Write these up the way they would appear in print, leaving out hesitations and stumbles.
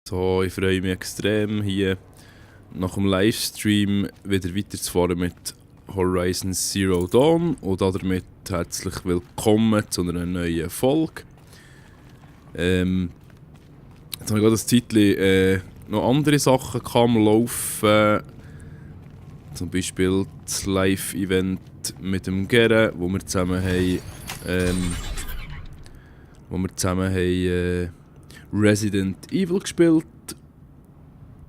So, ich freue mich extrem, hier nach dem Livestream wieder weiterzufahren mit Horizon Zero Dawn und damit herzlich willkommen zu einer neuen Folge. Jetzt habe ich gerade ein Zeitchen noch andere Sachen am Laufen. Zum Beispiel das Live-Event mit dem Gere, wo wir zusammen haben, Resident Evil gespielt.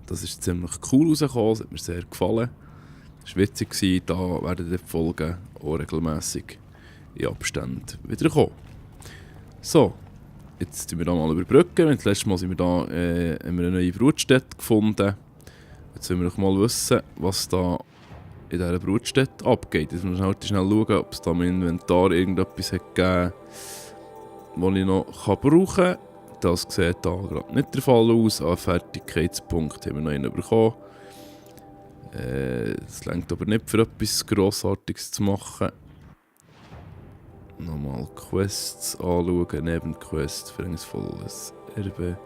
Das ist ziemlich cool rausgekommen, es hat mir sehr gefallen. Es war witzig, da werden die Folgen auch regelmässig in Abständen wieder kommen. So, jetzt wir da mal überbrücken. Das letzte Mal sind wir da, haben wir eine neue Brutstätte gefunden. Jetzt wollen wir noch mal wissen, was da in dieser Brutstätte abgeht. Jetzt müssen wir schnell schauen, ob es da im Inventar irgendetwas hat gegeben, das ich noch brauchen kann. Das sieht da gerade nicht der Fall aus. An Fertigkeitspunkt haben wir noch einen bekommen. Das reicht aber nicht für etwas Grossartiges zu machen. Nochmal Quests anschauen, Nebenquests, verhängnisvolles Erbe.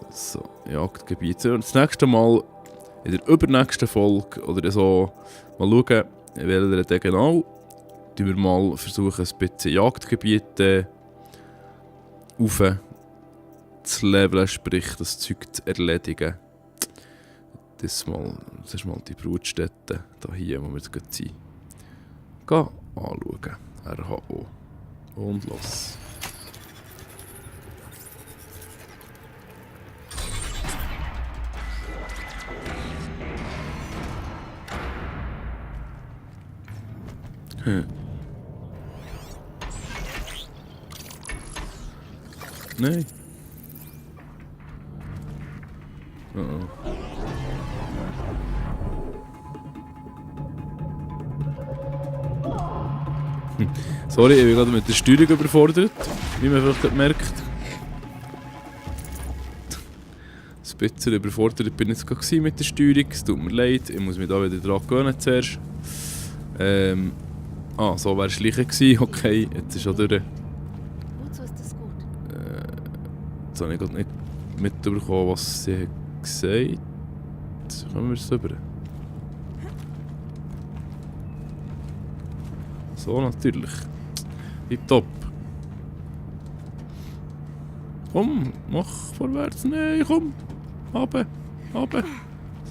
So, Jagdgebiet. Und das nächste Mal, in der übernächsten Folge oder so, mal schauen, welcher der genau. Wir mal versuchen, ein bisschen Jagdgebiete auf zu leveln, sprich das Zeug zu erledigen. Das ist mal die Brutstätte hier, wo wir jetzt gerade sind. Gehen anschauen. RHO. Und los. Nein. Sorry, ich bin gerade mit der Steuerung überfordert, wie man vielleicht merkt. Ein bisschen überfordert bin ich jetzt mit der Steuerung, es tut mir leid, ich muss mich da wieder dran gewöhnen zuerst. So wäre es schleichen gewesen, okay, jetzt ist er durch. Wozu ist es gut? Jetzt habe ich gerade nicht mitbekommen, was sie gesagt hat. Kommen wir es rüber? So, natürlich. Tipptopp. Komm, mach vorwärts. Nein, komm. Runter.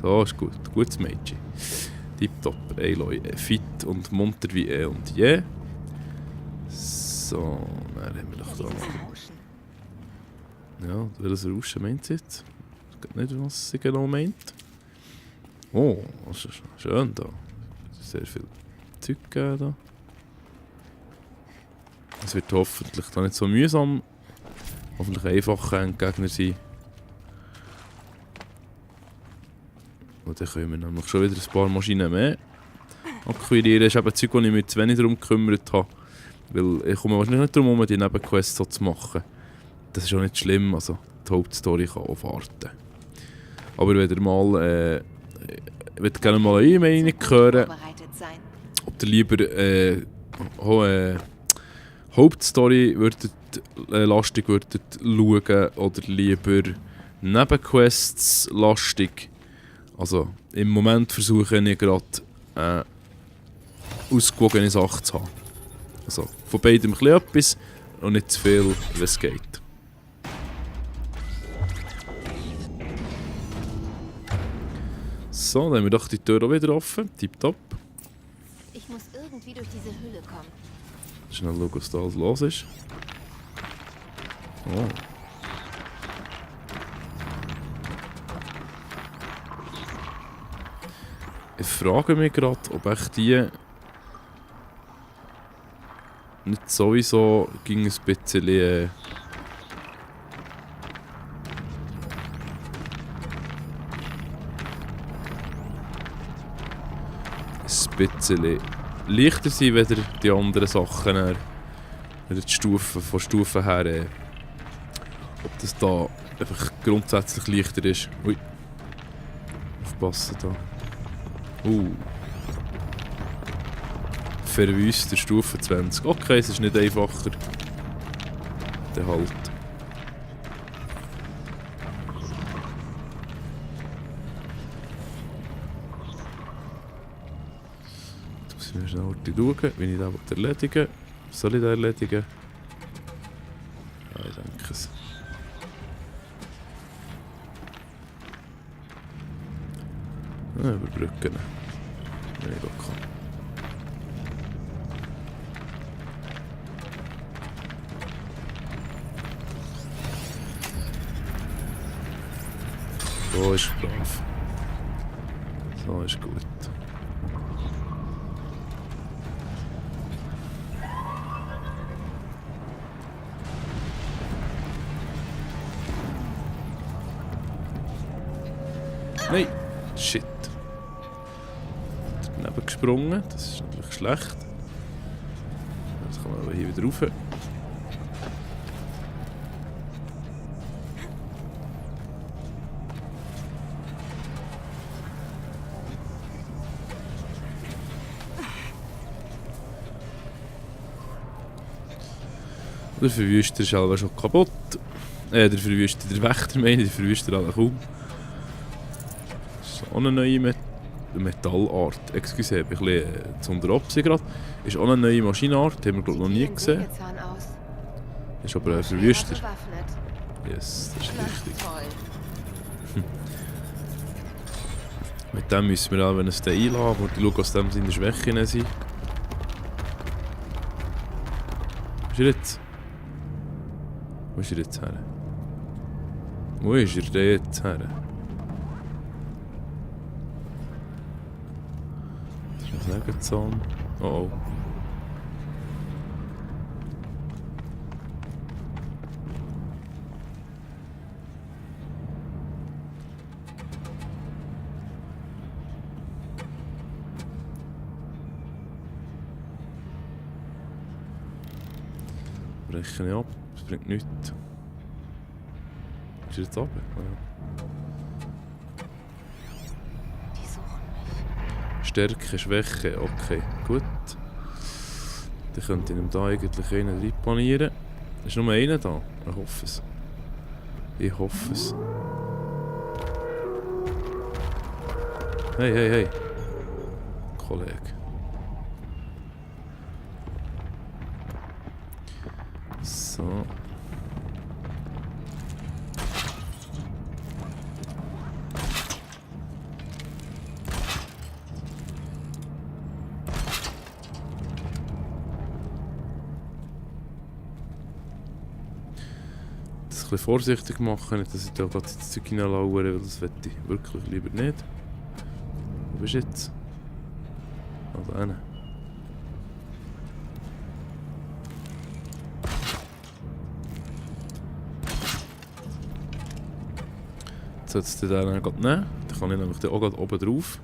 So, ist gut. Gutes Mädchen. Tipptopp. Aloy, fit und munter wie eh und je. So, dann haben wir doch da noch. Ja, welches Rauschen meint sie jetzt? Ich weiß nicht, was sie genau meint. Oh, das ist schön da. Sehr viel Zeug gegeben da. Es wird hoffentlich da nicht so mühsam. Hoffentlich einfacher Gegner sein. Und dann können wir nämlich schon wieder ein paar Maschinen mehr akquirieren. Das ist eben Zeug, wo ich mich zu wenig darum gekümmert habe. Weil ich komme wahrscheinlich nicht darum, die Nebenquests so zu machen. Das ist auch nicht schlimm, also die Hauptstory kann auch warten. Aber wenn ihr mal, ich würde gerne mal eine Meinung hören, ob ihr lieber Hauptstory lastig würdet schauen oder lieber Nebenquests lastig. Also im Moment versuche ich gerade ausgewogene Sachen zu haben. Also von beidem ein bisschen etwas und nicht zu viel, wie es geht. So, dann haben wir doch die Tür auch wieder offen. Tipptopp. Ich muss irgendwie durch diese Hülle kommen. Schnell schauen, was da alles los ist. Oh. Ich frage mich gerade, ob echt die nicht sowieso ging ein bisschen leichter sein, weder die anderen Sachen her. Weder die Stufen, von Stufen her. Ob das da einfach grundsätzlich leichter ist. Ui. Aufpassen da. Verwüster Stufe 20. Okay, es ist nicht einfacher. Der halt. Ich muss schnell schauen, wie ich das erledigen will. Soll ich das erledigen? Ja, ich denke es. Ja, überbrücken. Nein, okay. So ist brav. So ist gut. Nein! Shit! Daneben gesprungen, das ist natürlich schlecht. Jetzt kann man aber hier wieder rauf. Der Verwüster ist aber schon kaputt. Der Verwüster, der Wächter meine ich, der Verwüster alle kaum. Das ist auch eine neue Metallart. Excuse, ich bin ein bisschen zu unteropsen gerade. Ist auch eine neue Maschinenart, haben wir glaube noch nie gesehen. Ist aber ein Verwüster. Yes, das ist richtig. Mit dem müssen wir auch, wenn es den einladen, und schauen, was dem seine Schwächen sind. Was ist er jetzt? Wo ist er jetzt her? Wo ist er denn jetzt her? Das ist ein Sägezahn. Oh oh. Brechen ab, das bringt nichts. Ist er jetzt runter? Oh, ja. Die suchen mich. Stärke, Schwäche, okay, gut. Dann könnte ich ihm da eigentlich einen reinpanieren. Ist nur einer da? Ich hoffe es. Ich hoffe es. Hey, hey, hey. Kollege. So. Das ein bisschen vorsichtig machen, nicht, dass ich da gerade ins Zeug hineinlauere, weil das möchte ich wirklich lieber nicht. Wo bist du jetzt? Ah, da hinten. Jetzt sollst du den dann gerade nehmen. Dann kann ich nämlich auch gerade oben drauf.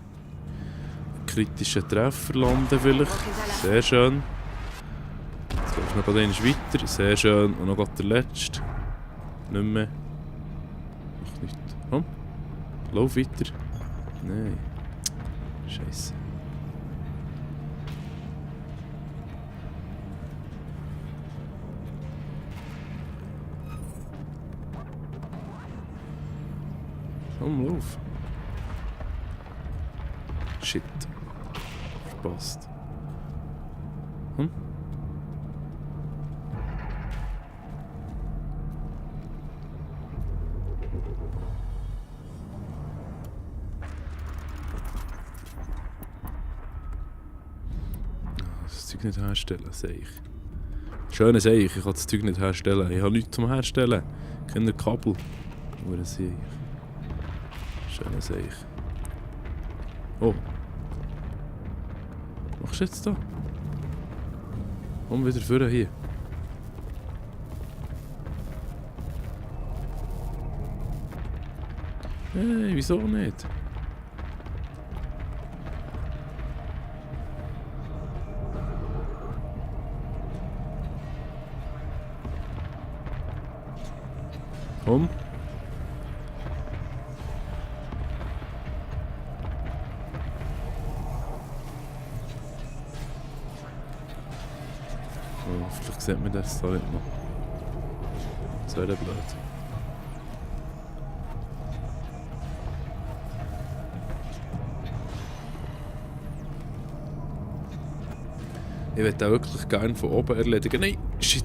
Kritischen Treffer landen vielleicht. Sehr schön. Jetzt gehst du noch gerade einmal weiter. Sehr schön. Und noch gerade der letzte. Nicht mehr. Macht nichts. Komm. Lauf weiter. Nein. Scheiße. Komm, lauf. Shit. Verpasst. Hm? Das Zeug nicht herstellen, sehe ich. Schöne Seich, ich kann das Zeug nicht herstellen. Ich habe nichts zum Herstellen. Keine Kabel. Nur ein Seich. Schöne Seich. Oh. Was machst du jetzt da? Komm wieder vorne hier. Hey, wieso nicht? Komm. Oh, vielleicht sieht man das da nicht noch. Das wäre blöd. Ich würde auch wirklich gerne von oben erledigen. Nein, shit.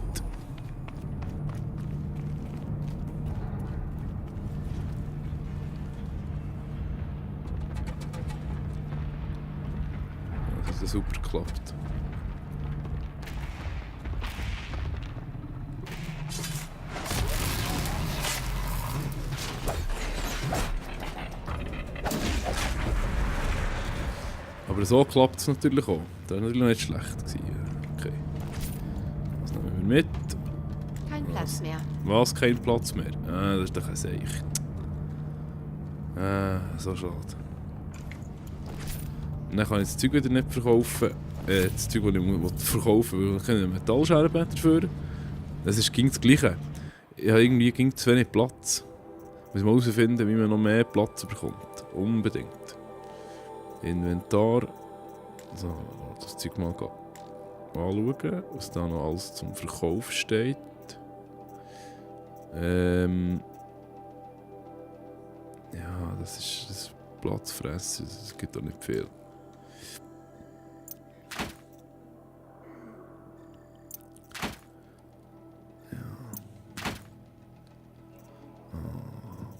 Das hat super geklappt. Aber so klappt es natürlich auch. Das war natürlich nicht schlecht. Okay. Das nehmen wir mit. Kein Platz mehr. Was? Kein Platz mehr? Ah, das ist doch ein Seich. So schade. Und dann kann ich das Zeug wieder nicht verkaufen. Das Zeug, das ich verkaufen will, weil ich keine Metallscherben dafür. Das ist ging das Gleiche. Ich habe irgendwie ging zu wenig Platz. Ich muss mal herausfinden, wie man noch mehr Platz bekommt. Unbedingt. Inventar. So, das Zeug mal anschauen, was da noch alles zum Verkauf steht. Ja, das ist Platzfressen, das gibt doch nicht viel. Ja.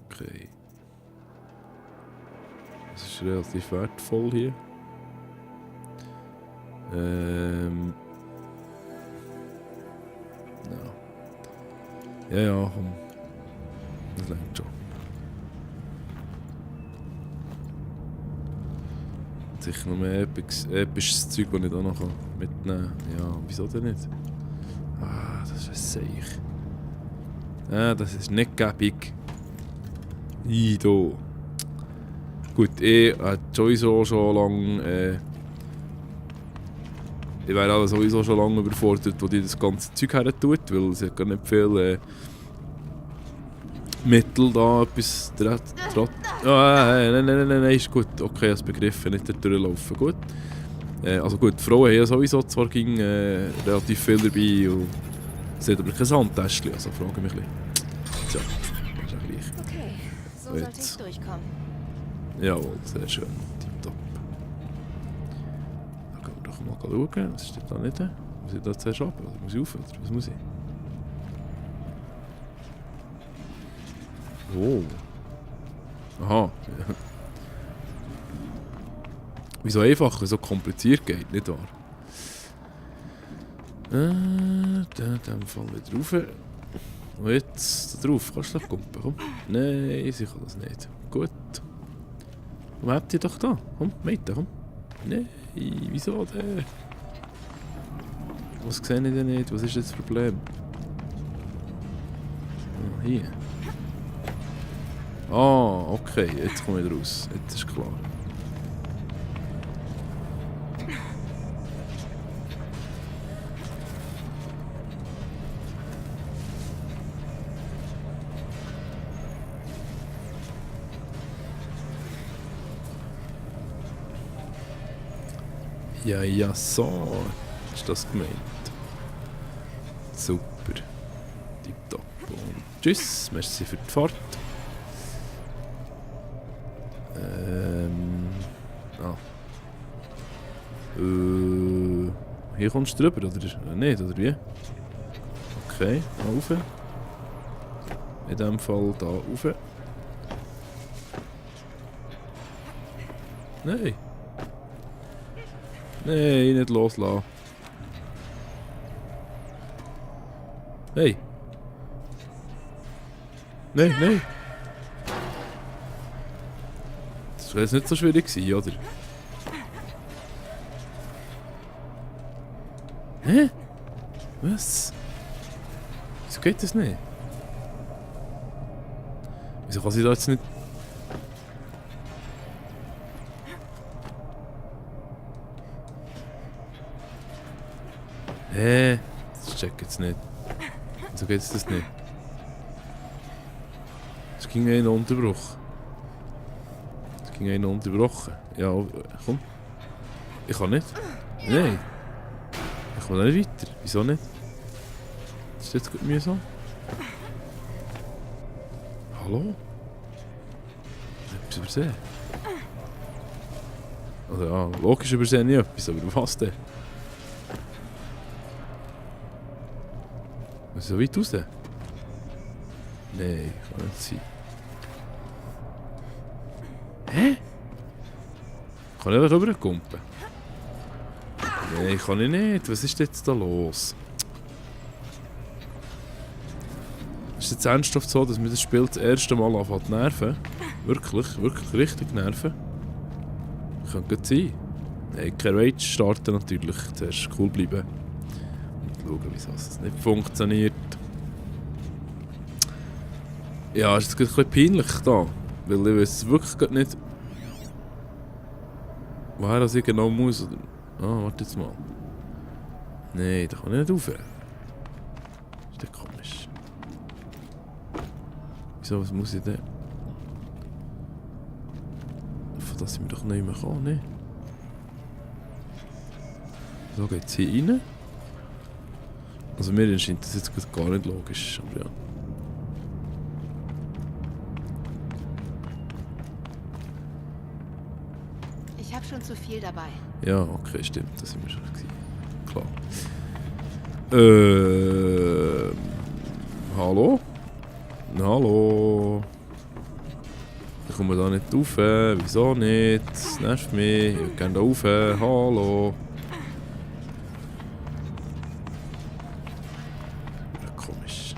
Okay. Das ist relativ wertvoll hier. Ja, komm. Das reicht schon. Sicher noch mehr episches Zeug, das ich da noch mitnehmen kann. Ja, wieso denn nicht? Ah, das ist ein Seich. Ah, das ist nicht gäbig. Da. Gut, ich habe sowieso schon lange. Ich wäre also sowieso schon lange überfordert, wo die das ganze Zeug her tut, weil es hat gar nicht viel Mittel da, etwas nein, ist gut. Okay, ich habe es begriffen, nicht durchlaufen. Gut. Also gut, die Frauen haben ja sowieso zwar relativ viel dabei und sie hat aber kein Handtäschchen, also frage ich mich ein bisschen. Tja, ist ja gleich. Okay, so sollte ich durchkommen. Jawohl, sehr schön. Tipptopp. Dann können wir doch mal schauen, was steht da nicht? Muss ich da zuerst ab? Oder muss ich rauf? Oder was muss ich? Oh. Aha. Wieso einfach, so kompliziert geht, nicht wahr? In dem Fall wieder rauf. Und jetzt da drauf, kannst du da kumpen, komm. Nein, sie kann das nicht. Gut. Wo habt ihr doch da? Komm, Mädchen, komm. Nein, wieso denn? Was sehe ich denn nicht? Was ist jetzt das Problem? Ah, hier. Ah, okay, jetzt komme ich raus. Jetzt ist klar. Ja, so ist das gemeint. Super. Tipptopp. Und tschüss, merci für die Fahrt. Hier kommst du drüber, oder? Nicht, oder wie? Okay, rauf. In dem Fall da rauf. Nein. Nein, nicht loslassen. Hey. Nein. Das wäre jetzt nicht so schwierig gewesen, oder? Hä? Was? Wieso geht das nicht? Wieso kann sie da jetzt nicht... Hä? Das check jetzt nicht. Wieso geht das nicht? Es ging einen Unterbruch. Es ging einen unterbrochen. Ja, komm. Ich kann nicht. Nein. Ich kann nicht weiter. Wieso nicht? Das ist jetzt gut mühsam. Hallo? Ich habe etwas übersehen. Also ja, logisch übersehen ich etwas, aber was denn? Muss ich so weit raus? Nein, kann nicht sein. Hä? Kann ich einfach rüberkumpen? Nein, kann ich nicht. Was ist jetzt da los? Ist es jetzt ernsthaft so, dass mir das Spiel das erste Mal anfängt zu nerven? Wirklich, wirklich richtig nerven? Könnte gut sein. Nein, kein Rage starten natürlich. Zuerst cool bleiben. Und schauen, wieso es nicht funktioniert. Ja, ist jetzt ein bisschen peinlich da. Weil ich weiß wirklich gar nicht, woher ich genau muss. Oder... Ah, warte jetzt mal. Nein, da kann ich nicht aufhören. Ist das komisch. Wieso, was muss ich denn? Von das sind wir doch nicht mehr gekommen, ne? So geht's hier rein. Also mir erscheint das jetzt gar nicht logisch, aber ja. Ich habe schon zu viel dabei. Ja, okay, stimmt, das sind wir schon gewesen. Klar. Hallo? Hallo? Ich komme da nicht rauf. Wieso nicht? Das nervt mich. Ich will gerne da rauf. Hallo? Ja, komisch.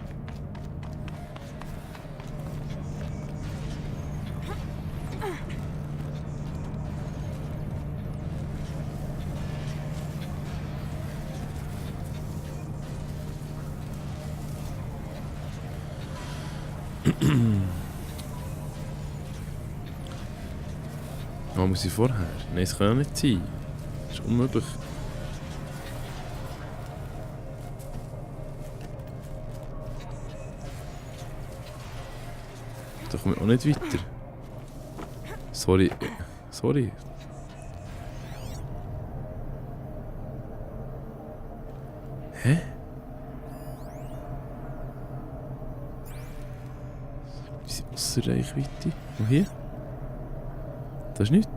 Was muss ich vorher? Nein, das kann ja nicht sein. Das ist unmöglich. Da komme ich auch nicht weiter. Sorry. Sorry. Hä? Wie ist Wasserreichweite? Und hier? Das ist nichts.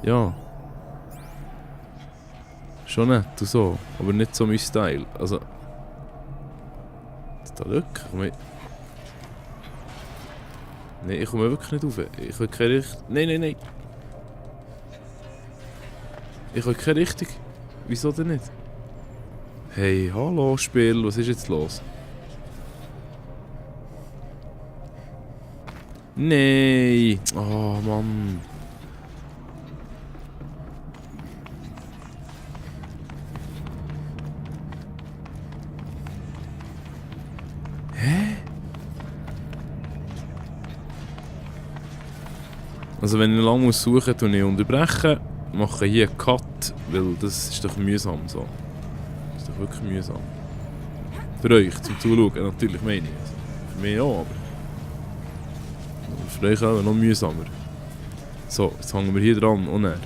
Ja. Schon nett und so, aber nicht so mein Style. Also... Da wirklich? Nein, ich komme wirklich nicht rauf. Ich will keine Richtung... Nein. Ich will keine Richtung. Wieso denn nicht? Hey, hallo Spiel, was ist jetzt los? Nein! Oh Mann. Hä? Also wenn ich lange suchen muss, tue ich unterbrechen, mache hier einen Cut, weil das ist doch mühsam so. Das ist doch wirklich mühsam. Für euch zum Zuschauen natürlich, meine ich. Also für mich auch, aber... Für euch auch noch mühsamer. So, jetzt hängen wir hier dran. Oh nein.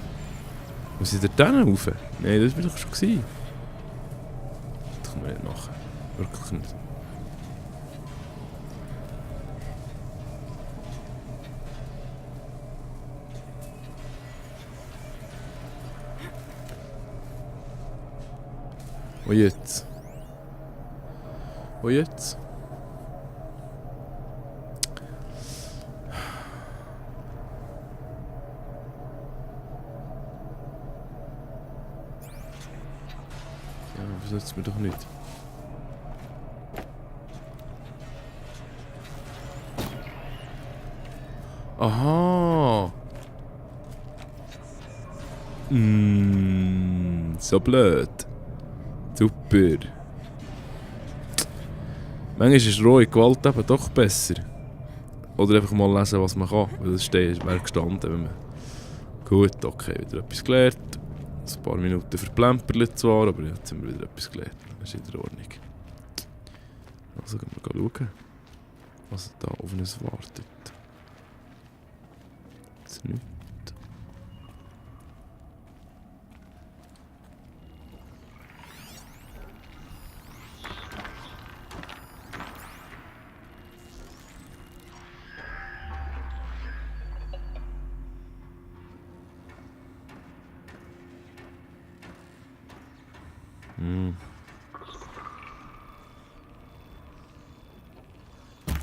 Muss ich da rauf? Nein, das war doch schon gewesen. Das kann man nicht machen. Wirklich nicht. Und jetzt? Und jetzt? Das nützt mir doch nicht. Aha! So blöd. Super. Manchmal ist rohe Gewalt eben doch besser. Oder einfach mal lesen, was man kann. Weil das wäre gestanden, wenn man... Gut, okay, wieder etwas gelernt. Ein paar Minuten verplemperlet zwar, aber jetzt haben wir wieder etwas gelernt. Das ist in der Ordnung. Also gehen wir schauen, was da auf uns wartet. Jetzt nichts.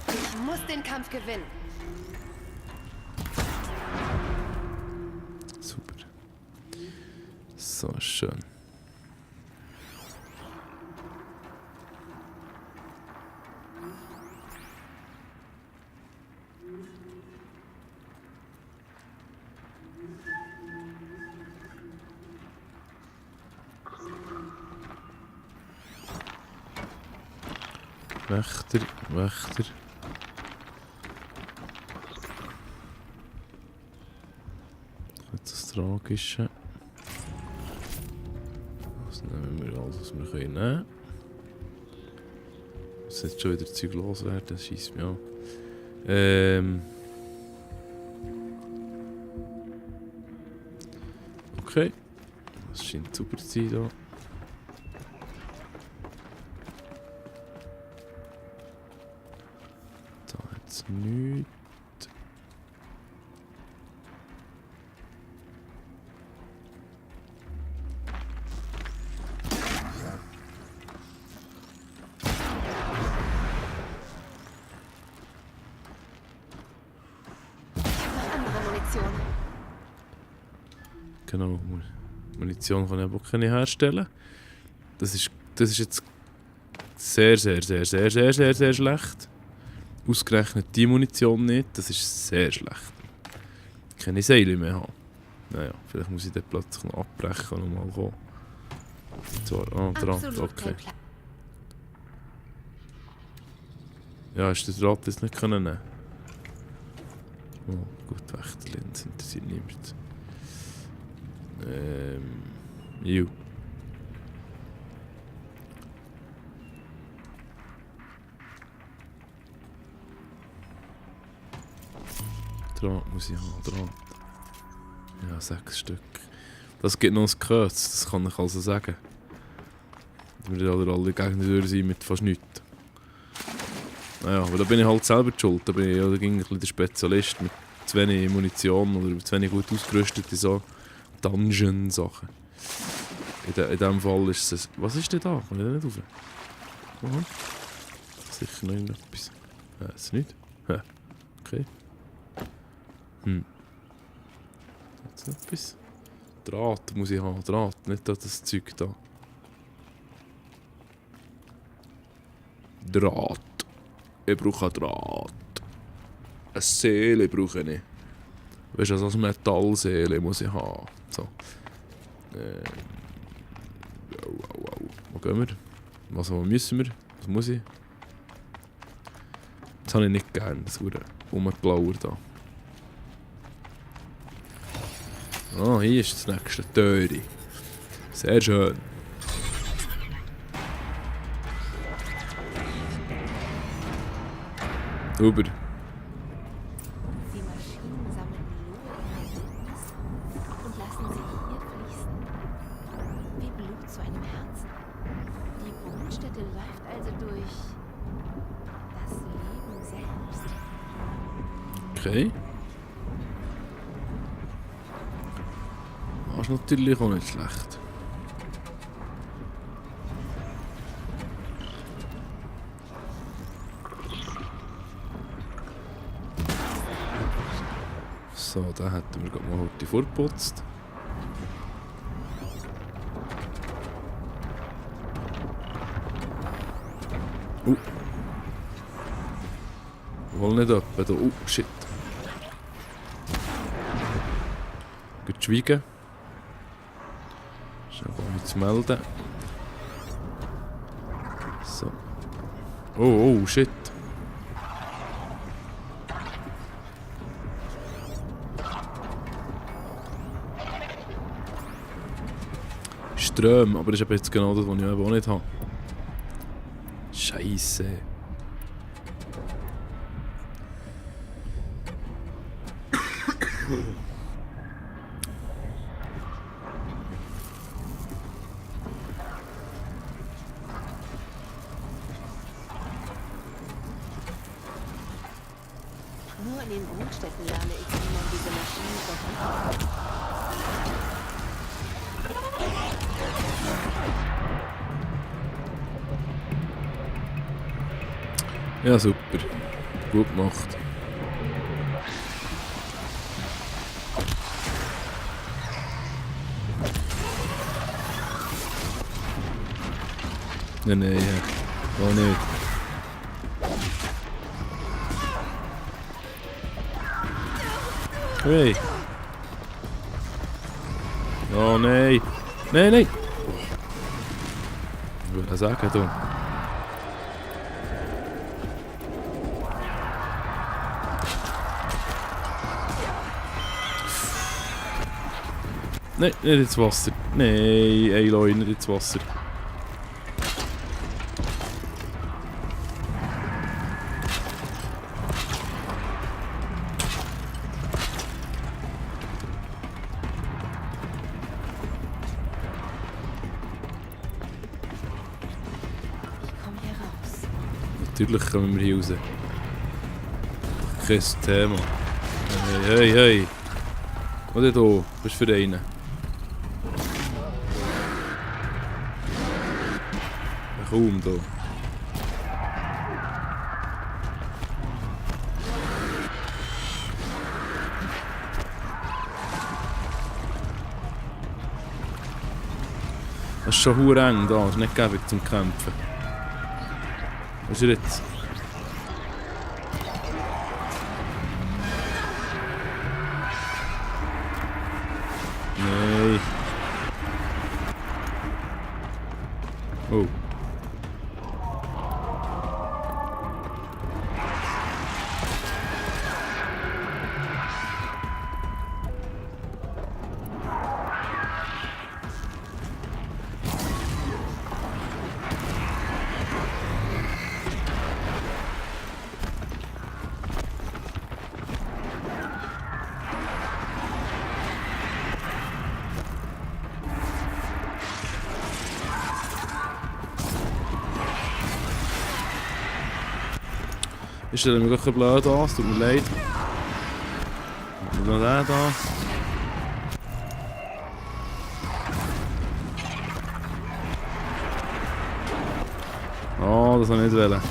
Ich muss den Kampf gewinnen. Super. So, schön. Wächter, Wächter. Das Tragische. Das nehmen wir alles, was wir können nehmen. Muss jetzt schon wieder Zeug loswerden, das scheisst mich an. Okay. Das scheint super zu sein hier. Da jetzt nichts. Genau, Munition kann ich aber auch keine herstellen. Das ist jetzt sehr schlecht. Ausgerechnet die Munition nicht, das ist sehr schlecht. Keine Seile mehr haben. Naja, vielleicht muss ich den plötzlich noch abbrechen und mal kommen. Draht, okay. Ja, hast du den Draht jetzt nicht können nehmen? Oh, gut, Wächterlinse interessiert niemand. Ju. Draht muss ich haben, Draht. Ja, 6 Stück. Das gibt noch ein Kötz, das kann ich also sagen. Wir werden alle Gegner durch sein mit fast nichts. Naja, aber da bin ich halt selber schuld. Da bin ich ja ein bisschen der Spezialist mit zu wenig Munition oder zu wenig gut ausgerüstete so Dungeon-Sachen. In dem Fall ist es... Was ist denn da? Kann ich da nicht rauf? Aha. Sicher noch irgendetwas. Das ist nicht. Okay. Jetzt etwas. Draht muss ich haben. Draht, nicht das Zeug da. Draht. Ich brauche Draht. Eine Seele brauche ich. Weißt du, also eine Metallseele muss ich haben. So. Wo gehen wir? Was müssen wir? Was muss ich? Das habe ich nicht gern, das Rumgeblauer da. Ah, hier ist das nächste Türe. Sehr schön. Über. Die Maschinen sammeln Lohe und lassen sie hier fließen. Wie Blut zu einem Herzen. Die Brutstätte läuft also durch das Leben selbst. Okay. Das ist natürlich auch nicht schlecht. So, da hätten wir gerade mal heute vorgeputzt. Wohl nicht etwa da. Shit. Gut schweigen. Schnell nichts melden. So. Oh, shit. Ström, aber das ist aber jetzt genau das, was ich eben auch nicht habe. Scheisse. Nur in den Brutstätten lerne ich, wie man diese Maschinen verhindert. Ja, super. Gut gemacht. Nein, nein, ja. Oh nicht. Hey. Oh nein. Nein, nein. Ich würde sagen, du. Nein, nicht ins Wasser. Nein, Aloy, nicht ins Wasser. Ich komme hier raus. Natürlich kommen wir hier raus. Kein Thema. Hey, hey, hey. Was ist da? Was ist für einen? Kaum da. Es ist schon verdammt eng da, es ist nicht gäbig zum Kämpfen. Was ist jetzt? Nein. Oh. Ich stelle mir gleich ein blöd an, es tut mir leid. Und noch den da. Oh, das wollte ich nicht wollen.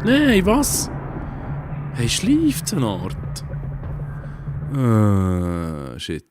Nein, was? Hey, schleift so eine Art. Shit.